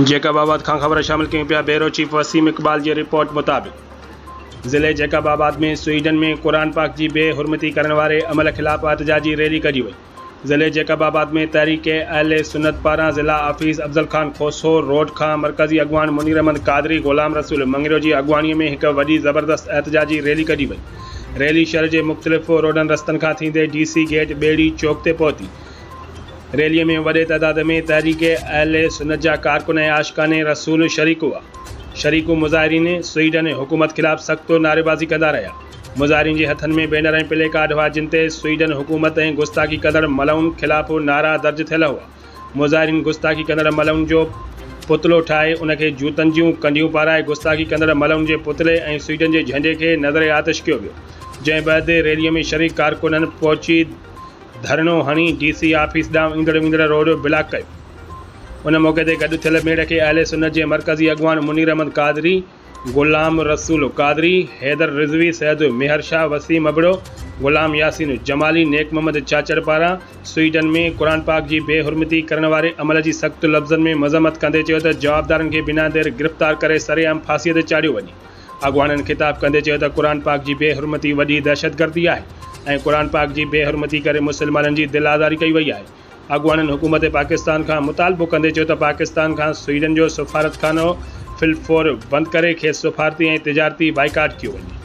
Jacob آباد کان خبر شامل ڪيون پيا بيورو چيف وسيم اقبال جي رپورٽ مطابق ضلعي جيڪب آباد ۾ سوئيڊن ۾ قرآن پاڪ جي بي حرمتي ڪرڻ واري عمل خلاف احتجاجي ريلي ڪڍي وئي ضلعي جيڪب آباد ۾ تحريڪ اهل سنت پاران ضلع آفيس افضل خان کوسو روڊ کان مرڪزي اڳواڻ منير احمد قادري غلام رسول مڱريو جي اڳواڻي ۾ هڪ وڏي زبردست احتجاجي ريلي ڪڍي وئي ريلي شهر جي مختلف روڊن رستن کان ٿيندي ڊي سي گيٽ ٻيڙي چوڪ تي پهتي ريلي ۾ وڏي تعداد ۾ تحريڪ اهل سنت جا ڪارڪن ۽ عاشقان رسول شريڪ هئا. شريڪ مظاهرين سوئيڊن حڪومت خلاف سخت نعريبازي ڪندا رهيا. مظاهرين جي هٿن ۾ بينر ۽ پلي ڪارڊ هئا جن تي سوئيڊن حڪومت ۽ گستاخي ڪندڙ ملعون خلاف نعرا درج ٿيل هئا. مظاهرين گستاخي ڪندڙ ملعون جو پتلو ٺاهي ان کي جوتن جون ڪنڍيون پارائي گستاخي ڪندڙ ملعون جي پتلي ۽ سوئيڊن جي جهنڊي کي نذر آتش ڪيو ويو. جنهن بعد ريلي ۾ شريڪ ڪارڪنن پهچي ڌرڻو هڻي ڊي سي آفيس ڏانهن ايندڙ ويندڙ روڊ بلاڪ ڪيو. ان موقعي تي گڏ ٿيل ميڙ کي اهل سنت جي مرڪزي اڳواڻ منير احمد قادري، غلام رسول قادري، حيدر رضوي، سيد ميهر شاهه، وسيم ابڙو، غلام ياسين جمالي، نيڪ محمد چاچڙ پاران سوئيڊن ۾ قرآن پاڪ جي بي حرمتي ڪرڻ واري عمل جي سخت لفظن ۾ مذمت ڪندي چيو ته جوابدارن کي بنا دير گرفتار ڪري سرعام ڦاسي تي چاڙهيو وڃي. اڳواڻن خطاب ڪندي چيو ته قرآن پاڪ جي بي حرمتي وڏي دهشتگردي آهي ۽ قرآن پاڪ جي بي حرمتي ڪري مسلمانن جي دل آزاري ڪئي وئي آهي. اڳواڻن حڪومت پاڪستان کان مطالبو ڪندي چيو ته پاڪستان کان سوئيڊن جو سفارتخانو في الفور بند ڪري کيس سفارتي ۽ تجارتي بائيڪاٽ ڪيو وڃي.